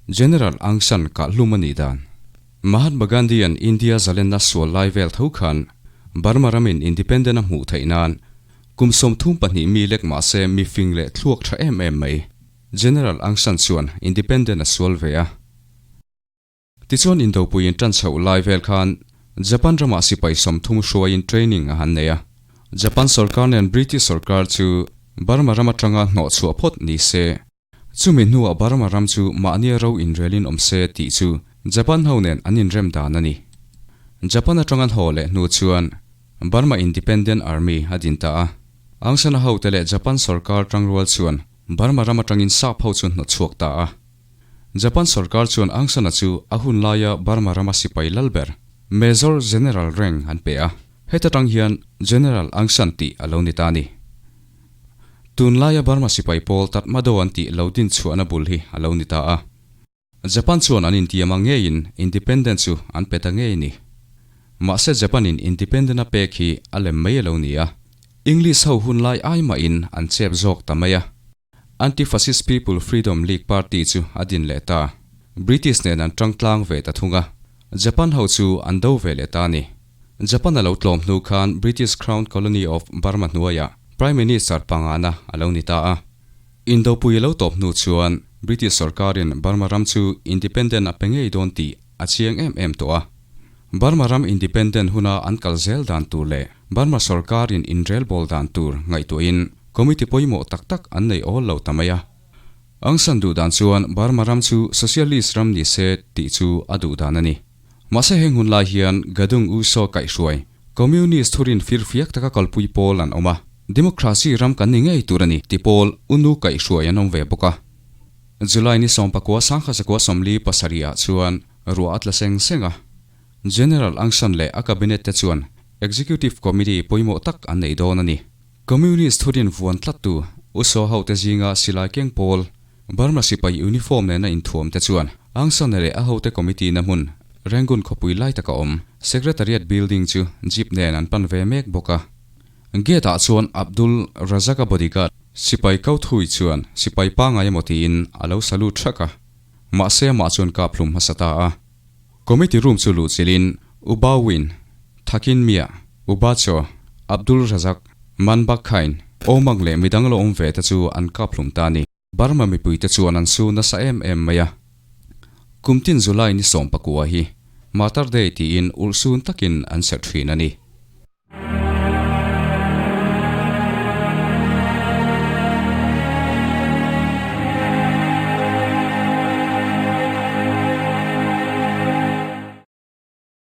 General Aung San kah hlum a nih dan. Mahatma Gandhi-a'n India zalenna sual lai vel tho khan Burma ramin independent a hmuh theih nan kum 32 mi lek mah se mi fing leh thluak tha em em mai General Aung San chuan independent a sual ve a. Tichuan Indopuiin tan chhoh lai vel khan Japan ramah sipai 30 hruaiin training a han nei a. Japan sorkar nen British sorkar chu Burma ram atanga hnawh chhuah phawt ni se. Chumi hnuah Burma ram chu mahnia ro inrelin awm se tih chu Japan ho nen an inrem dan a ni. Japan atanga haw leh hnu chuan Burma Independent Army a din ta a. Aung San a hote leh Japan sorkar tangrual chuan Burma ram atangin sap ho chu hnawt chhuak ta a. Japan sorkar chuan Aung San-a chu a hun laia Burma rama sipai lal ber, Major General rank an pe a. Heta tang hian General Aung San tih a lo ni ta a ni. Tunlaia Burma sipai pawl Tatmadaw an tih lo din chhuahna bul hi a lo ni ta a. Japan chuan an intiam ang ngeiin independent chu an pe ta ngei ni. Mahse Japan-in independent a pek hi a lem mai a lo ni a. English ho hun lai ai mahin an chep zawk ta mai a. Anti-Fascist People Freedom League Party chu a din leh ta. British nen an tang tlang ve ta thung a. Japan ho chu an do ve leh ta a ni. Japan a lo tlawm hnu khan British Crown Colony of Burma hnuaiah Prime Minister pangana a lo ni ta a. Indopui a lo tawp hnu chuan British sorkarin Burma ram chu independent a pe ngei dawn tih a chiang em em tawh a. Burma ram independent huna an kal zel dan tur leh Burma sorkarin inrelbawl dan tur ngaihtuahin Committee pawimawh tak tak an nei awl lo ta mai a. Aung San duh dan chuan Burma ram chu Socialist ram ni se tih chu a duh dan a ni. Mahse heng hun lai hian Gadung U Saw kaihhruai, Communist thurin firfiak taka kalpui pawl an awm a, Democracy ram kan ni ngei tur a ni ti pawl U Nu kaihhruai an awm ve bawk a. July ni 19 1947 ah chuan ruah a tla seng seng a. General Aung San leh a cabinet te chuan Executive Committee pawimawh tak an nei dawn a ni. Communist thurin vuan tlattu U Saw ho te zinga silai keng pawl Burma sipai uniform nena inthuam te chuan Aung San leh a hote committee na hmun Rangoon khawpui lai taka awm Secretariat building chu jeep nen an pan ve mek bawk a. Gate ah chuan Abdul Razak-a bodyguard sipai kau thui chuan sipai pangai emaw tiin a lo salute thak a, mahse amah chuan kap hlum hmasa ta a. Committee room chu luh chilhin U Ba Win, Thakin Mia, U Ba Chaw, Abdul Razak, Man Bak Khain, Awmang leh midang lo awm ve te chu an kap hlum ta a ni. Burma mipuite chuan an su nasa em em mai a. Kum tin July ni 19 hi Martyr Day tiin ulhsun takin an serh thin a ni.